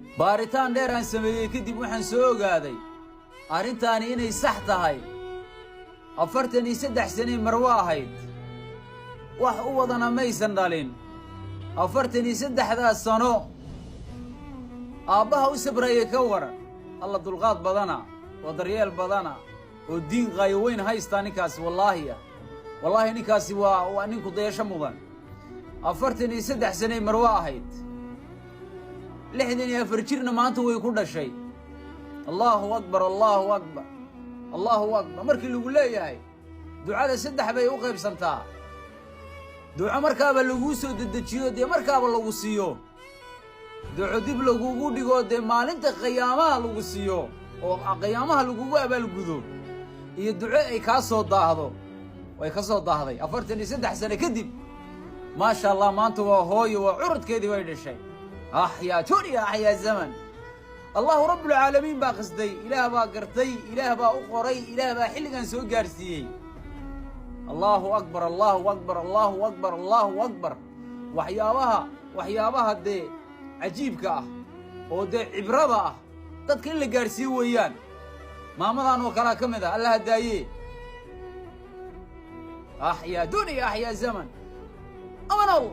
Baaritaan dheer aan sameeyey kadib, waxaan soo ogaaday arrintaani inay sax tahay. 43 sanay marwo ahayd, wax u wadana maysan dhalin. 43-daas sano aabbaha u sabrayay ka waran? Alla dulqaad badana oo daryeel badana oo diin qaayo weyn haystaa ninkaasi. Wallaahi ah, wallaahi, ninkaasi waa ninku dayasho mudan. 43 sanay marwo ahayd, 64 jirna maanta way ku dhashay. Allahu akbar, allahu akbar, allahu akbar. Markii lagu leeyahay ducada saddex bay u qaybsantaa: duco markaaba laguu soo dedejiyo, dee markaaba lagu siiyo; duco dib lagugu dhigo, dee maalinta qiyaamaha lagu siiyo oo qiyaamaha lagugu abaalgudo; iyo duco ay kaa soo daahdo. Way ka soo daahday 43 sano kadib. Maasha Allah, maanta waa hooyo, waa curadkeedii bay dhashay. Axyaa dunya, axyaa zaman. Allahu rabbulcaalamiin baa qasday, Ilaah baa gartay, Ilaah baa u qoray, Ilaah baa xilligan soo gaarsiiyey. Allahu akbar, allahu akbar, allahu akbar, allahu akbar. Waxyaabaha dee cajiibka ah oo dee cibrada ah dadka in la gaarsiiyo weeyaan. Maamadan oo kalaa ka mid ah. Allah hadaaye. Axyaa dunya, axyaa zaman, aman Allah.